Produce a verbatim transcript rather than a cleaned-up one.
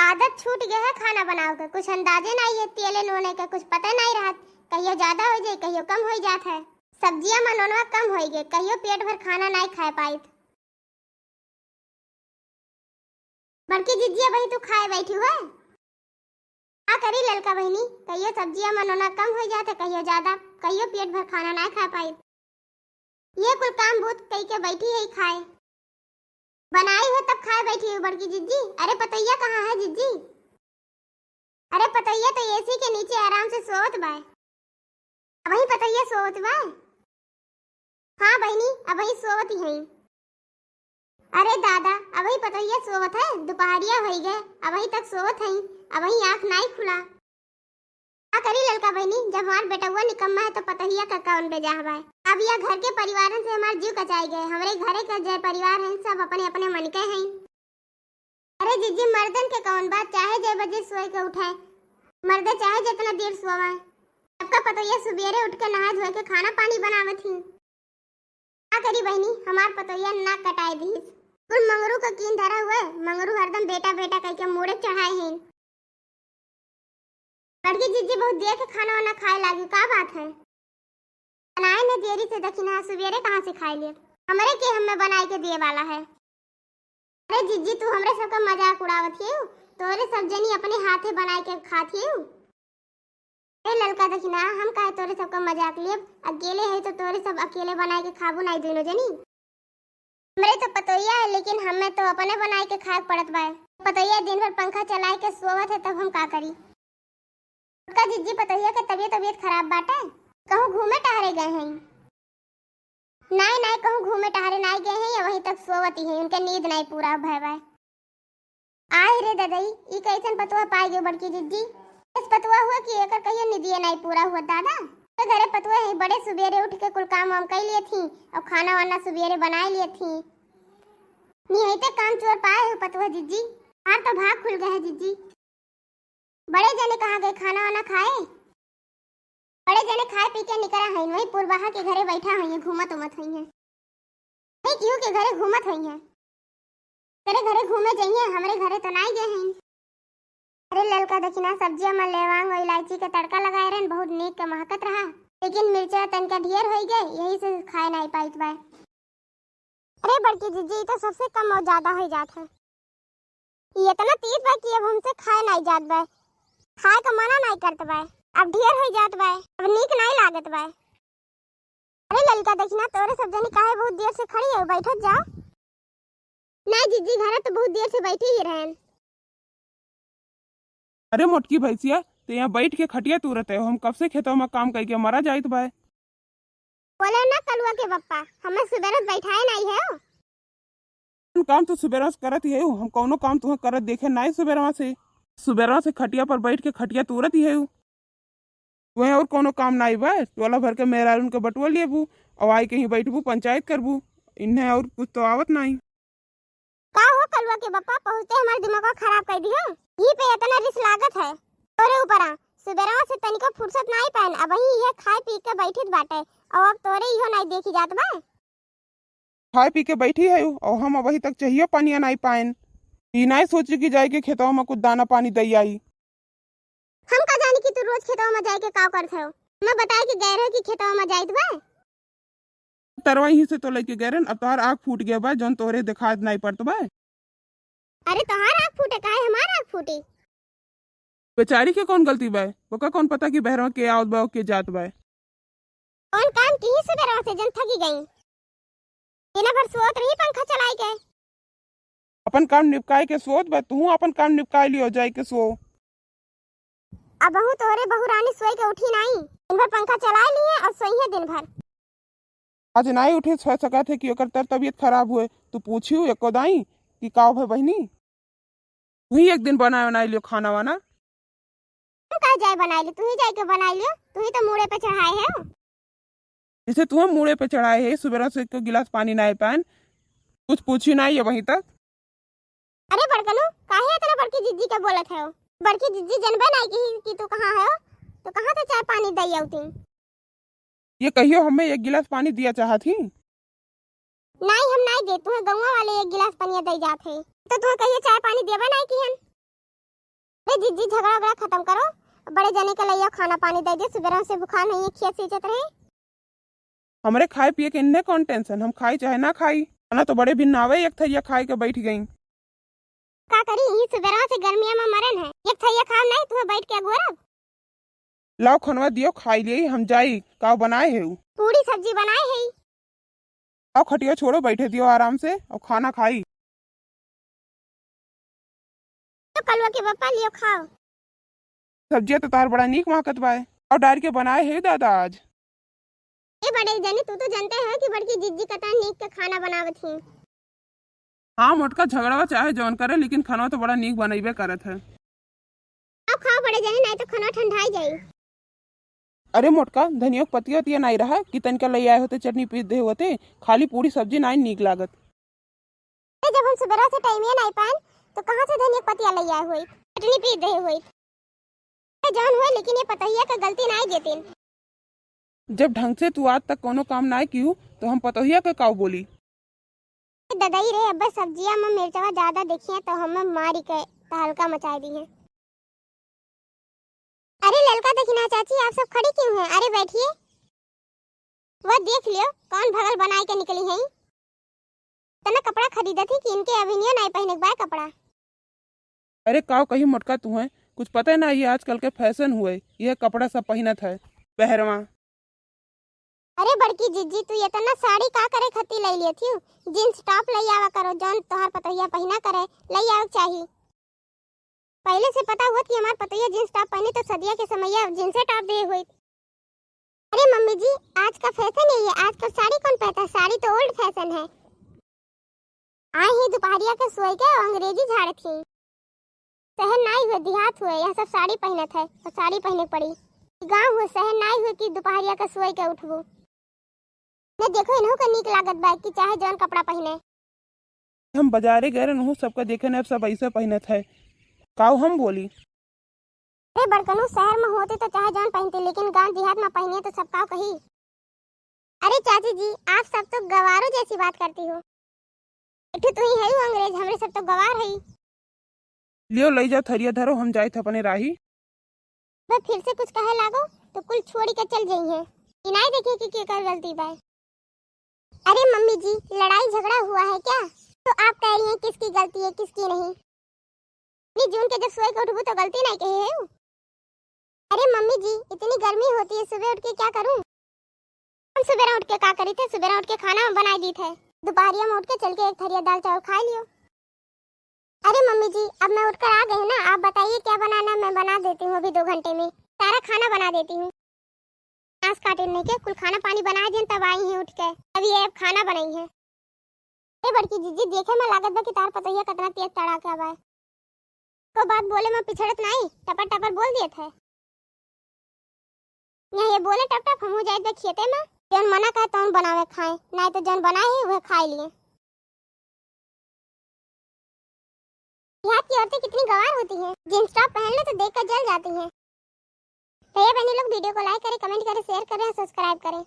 आदत छूट गए है खाना बनावे के, कुछ अंदाजे नाई है, तेले नूने के कुछ पता नाई रहत, कहियो ज्यादा होइ जाए, कहियो कम होइ जात है। सब्जिया मा नूनवा कम होइ गए, कहियो पेट भर खाना नाई खाए पाइत। बड़की जिज्जी, अबही तू खाए बैठी हुए? का करी ललका बहिनी, कहियो सब्जिया मा नूना कम होइ जात है, कहियो ज्यादा, कहियो पेट भर खाना नाई खाए पाइत। ये कुल काम बूत कई के बैठी है खाए। बनाई हो तब खाए बैठी हो बड़की जिज्जी। अरे पतोहिया कहाँ है जिज्जी? अरे पतोहिया तो एसी के नीचे आराम से सोवत बाय। अबही पतोहिया सोवत बाय? हाँ बहिनी, अबही सोवत ही हई। अरे दादा, अबही पतोहिया सोवत है, दुपहरिया होई गए, अबही तक सोवत हई, अबही आँख नाई खुला। का करी ललका बहिनी, जब हमार बेटउआ निकम्मा है तो पतोहिया का कौन बेजाह बाय। अब यह घर के परिवारन से हमार जीव कचाई गए। हमरे घरे के जे परिवार हैं सब अपने अपने मन के हैं। अरे जिज्जी, मर्दन के कौन बात, चाहे जे बजे सोए के उठे, मर्दे चाहे जितना देर सोवे, सबका पतोहिया सुबेरे उठ के नहा धोए के खाना पानी बनावत ही। का करी बहिनी, हमार पतोहिया नाक कटाए दीस। कुल मंगरू का कीन धरा हुए, मंगरू हरदम बेटा बेटा कह के मूड़े चढ़ाए हैं। बड़की जिज्जी बहुत देर के खाना वाना खाए लागी, का बात है? बनाए न देरी से दखिना, सुबेरे कहाँ से खाए लिए? हमरे के हमें बनाए के दिए वाला है। अरे जिज्जी, तू हमरे सबका मजाक उड़ावत हियू, तोरे सब जनी अपने हाथे बनाए के खात हियू। ए ललका दखिना, हम काहे तोरे सबका मजाक लेब? अकेले है तो तोरे सब अकेले बनाए के खाबू नाई दोनों जनी। हमरे तो पतोहिया है, लेकिन हमें तो अपने बनाए के खाए के पड़त बाय। पतोहिया दिन भर पंखा चलाए के सोवत है, तब हम का करी? छोटका जिज्जी, पतोहिया के तबियत, तबियत खराब बाटे, कहूँ घूमे टहरे गए हैं? नाई, नाई, कहूँ घूमे टहरे नाई गए हैं, या वहीं तक सोवत ही है, उनके नींद नाई पूरा भय बाय। आय रे ददई, ई कैसन पतुआ पाए गयो बड़की जिज्जी? इस पतुआ हुआ कि एकर कहियो निदिये नाई पूरा हुआ दादा। तो घरे पतुआ है, बड़े सुबेरे उठ के कुल काम वाम कई लिए थी और खाना वाना सुबेरे बनाए लिए थी। निहैते काम चोर पाए हो पतुआ जिज्जी, हार तो भाग खुल गए है जिज्जी। बड़े जने कहाँ गए खाना वाना खाए? बड़े जने खाए पी के निकरा हैं, वही पुरवाहा के घरे बैठा हैं, घूमत उमत हैं। नहीं केहू के घरे घूमत हैं, तेरे घरे घूमे जाइए, हमरे घरे तो नाई गए हैं। अरे ललका दखिना, सब्जिया में लेवांग और इलायची के तड़का लगाए रहन, बहुत नीक के महकत रहा, लेकिन मिर्चा तनका ढेर होई गए, यही से खाए नाई पाइत बाय। अरे बड़की जिज्जी, ई तो सबसे कम और ज्यादा हो जात है। ई इतना तीत बा कि अब हमसे खाए नाई जात बा, खाए का मना नाई करत बा, अब ढेर हो जात बा, अब नीक नाई लागत बा। अरे ललका, देखी ना, तोरे सब जनी काहे बहुत देर से खड़ी है, बैठत जाओ। नाई जिज्जी, घर तो बहुत देर से बैठी ही रहन। अरे मोटकी भैंसिया, ते यहाँ बैठ के खटिया तूरत है, हम कब से खेतवा में काम करके मरा जाइत बा। बोले ना कलुआ के पप्पा, हमें सुबेरे बैठाए नाई है। कौन काम तू सुबेरवा से करत ही है? हम कौनो काम तुहे करत देखे नाई सुबेरवा से। सुबेरवा से खटिया पर बैठ के खटिया तूरत ही है। तुहे और कौनो काम नाई बा? टोला भर के मेहरारून के बटुआ लेबू और आई कहीं बैठबू, पंचायत करबू। इन्हें और कुछ तो आवत नाई। का हो कलुआ के पप्पा, पहुँचते हमार दिमागवा खराब कर दियो। यही पे इतना रिस लागत है तोरे ऊपर। आ सुबेरवा से तनिको फुर्सत नाई पाएन, अबही ये खाए पी के बैठित बाटे, और अब तोरे इहो नाई देखी जात बा। खाए पी के बैठी है और हम अबही तक चाहिए पानिया नाई पाएन। ई नाई सोची कि जाए के खेतवा में कुछ दाना पानी दई आई। हम का जानी कि तू रोज खेतवा में जाए के काव करत हो। मैं बताए कि गए रहे कि खेतवा में जाइत बा। तरवा यहीं से तो लेके गए रहन, अब तोहार आँख फूट गया बा, जौन तोहरे देखात नाई पड़त बा। अरे तोहार आँख फूटे, काहे हमार आँख फूटी? बेचारी के कौन गलती बा? ओका कौन पता कि बहरवा के आवत बा, के जात बा? कौन काम की सुबेरवा से जन थकी गई? दिन भर सोत रही पंखा चलाई के। अपन काम निपकाए के सोत बा, तू अपन काम निपकाए लियो जाए के सो। अबहू तोहरे बहू रानी सोए के उठी नाई, दिन भर पंखा चलाए लिए और सोइहे दिन भर। आज नाई उठे, हो सकत है कि ओकर तर तबियत खराब हुए, तू पूछियो एको दाई कि का भे बहिनी? तू ही एक दिन बनाए बनाए लियो खाना वाना। हम का जाए बनाए लियो, तू ही जाए के बनाए लियो, तू ही तो मूड़े पे चढ़ाए है। जैसे तू हम मूड़े पे चढ़ाए है, सुबेरा से एक गिलास पानी नाई पाएन, कुछ पूछी नाई अबही तक। अरे बड़कनू, काहे इतना बड़की जिज्जी के बोलत है? बड़की जिज्जी जनबे नाई की कि तू कहाँ है, तो कहाँ से चाय पानी दई आउती? ये कहियो हमें एक गिलास पानी दिया चाहत ही? नाई, हम नाई दे, तुहे गौवा वाले एक गिलास पनिया दई जात है, तो तुहे कहियो चाय पानी देबे नाई की हन। ए जिज्जी, झगड़ा उगड़ा खतम करो, बड़े जने के लइया खाना पानी दइ दे, सुबेरा से भुखान है, ये खिया सींचत रहे। हमरे खाए पिए के इन्ने कौन tension, हम खाई चाहे ना खाई, खाना तो बड़े बिन आवे, एक थरिया खाए के बैठ गई। का करी, यही सुबेरा से गर्मिया में मरन है, एक थरिया खाओ नहीं, तुम्हें बैठ के अगोरब। लाओ खनवा दियो, खाई लिए, हम जाई, का बनाए है उ? पूरी सब्जी बनाए है। लाओ खटिया छोड़ो, बैठे दियो आराम से और खाना खाई। तो कलवा के पप्पा लियो खाओ। सब्जिया तो तार बड़ा नीक महकत बाय। और डार के बनाए है दादा आज। ए बड़े जनी, तू तो जानते है कि बड़की जिज्जी कतना नीक के खाना बनावत ही। हाँ मोटका, झगड़वा चाहे जौन करे, लेकिन खाना तो बड़ा नीक बनैबे करत है। अब खाओ बड़े जनी, नहीं तो खाना ठंडाई जाई। अरे मोटका, धनिया के पतिया वतिया नाई रहा कि तनिका लइ आए होते, चटनी पीस दे होते, खाली पूरी सब्जी नाई नीक लागत। ए, जब हम सुबेरा से टाइम ये नाई पाएन, तो कहाँ से धनिया के पतिया लइ आए होई, चटनी पीस दे होई? ए, जौन हुए, लेकिन ये पतोहिया के गलती नाई देतिन। जब ढंग से तू आज तक कोनो काम नाई किहू, तो हम पतोहिया के काऊ बोली? ददई रे, अब्बे सब्जिया में मिर्चवा ज्यादा देखिए तो हमें मारी के तहलका मचाए दी है। अरे ललका दखिना चाची, आप सब खड़ी क्यों हैं? अरे बैठिए। वह देख लियो कौन भगल बनाए के निकली हैं। तना कपड़ा खरीदत ही कि इनके अभिनियो नाई पहने के बाय कपड़ा। अरे काव कही मोटका, तुहें कुछ पता ना, ये आजकल के फैशन हुए, यह कपड़ा सब पहिनत है बहरवा। अरे बड़की जिज्जी, तू इतना साड़ी का करे खातिर लइ लियत हियो? जींस टॉप लइ आवा करो, जौन तोहार पतोहिया पहिना करे, लइ आवे के चाही। पहले से पता होत कि हमार पतोहिया जींस टॉप पहिने तो सदिया के समैया जींसे टॉप दे होइत। अरे मम्मी जी, आज का फैशन यही है, आजकल साड़ी कौन पहनता है? साड़ी तो ओल्ड फैशन है। आए ही दोपहरिया के सोए के अंग्रेजी झाड़त ही। शहर नाई हुए, देहात हुए, यह सब साड़ी पहनत है और साड़ी पहने के पड़ी। गाँव हुए, शहर नाई हुए कि दोपहरिया के सोए के उठबू। ने देखो, इनहू के नीक लागत बा कि चाहे जौन कपड़ा पहिने। हम बाजारे गए रहन, उहू सबका देखे न, अब सब ऐसे पहिनत है। काऊ हम बोली? अरे बड़कनू, शहर में होते तो चाहे जौन पहिनते, लेकिन गांव देहात में पहिने तो सब काऊ कही। अरे चाची जी, आप सब तो गवारों जैसी बात करती हो। एक ठो तू ही है अंग्रेज, हमरे सब तो गवार है। लियो, लई जाओ, थरिया धरो, हम जाइत अपने राही। वह फिर से कुछ कहे लागो तो कुल छोड़ी के चल जइहें। ई नाई देखिए कि केकर गलती बा। अरे मम्मी जी, लड़ाई झगड़ा हुआ है क्या? तो आप कह रही हैं किसकी गलती है, किसकी नहीं? इतनी जून के जब सोए के उठबू तो गलती नहीं कहे है। अरे मम्मी जी, इतनी गर्मी होती है, सुबह उठ के क्या करूं? हम सुबेरा उठ के का करी थे? सुबेरा उठ के खाना बनाए दी थे। दोपहरिया में उठ के चल के एक थरिया दाल चावल खा लियो। अरे मम्मी जी, अब मैं उठकर आ गई हूँ ना, आप बताइए क्या बनाना, मैं बना देती हूँ अभी दो घंटे में, सारा खाना बना देती हूँ। घास काटे नहीं के, कुल खाना पानी बना दिए, तब आई हैं उठ के, अभी ये अब खाना बनाई है। ए बड़की जीजी, देखे में लागत बा कि तार पतोहिया कितना तेज तड़ाका बा। को बात बोले में पिछड़त नाई, टपर टपर बोल दिए थे। यहाँ ये बोले टप टप, हम हो जाए बे खेते में। जौन मना कहे तौन बनावे खाए, नाई तो जौन बनाए ही वह खाए लिए। देहात की औरतें कितनी गंवार होती हैं, जींस टॉप पहन लो तो देख कर जल जाती हैं। भैया बहनी लोग वीडियो को like करें, कमेंट करें, शेयर करें और सब्सक्राइब करें।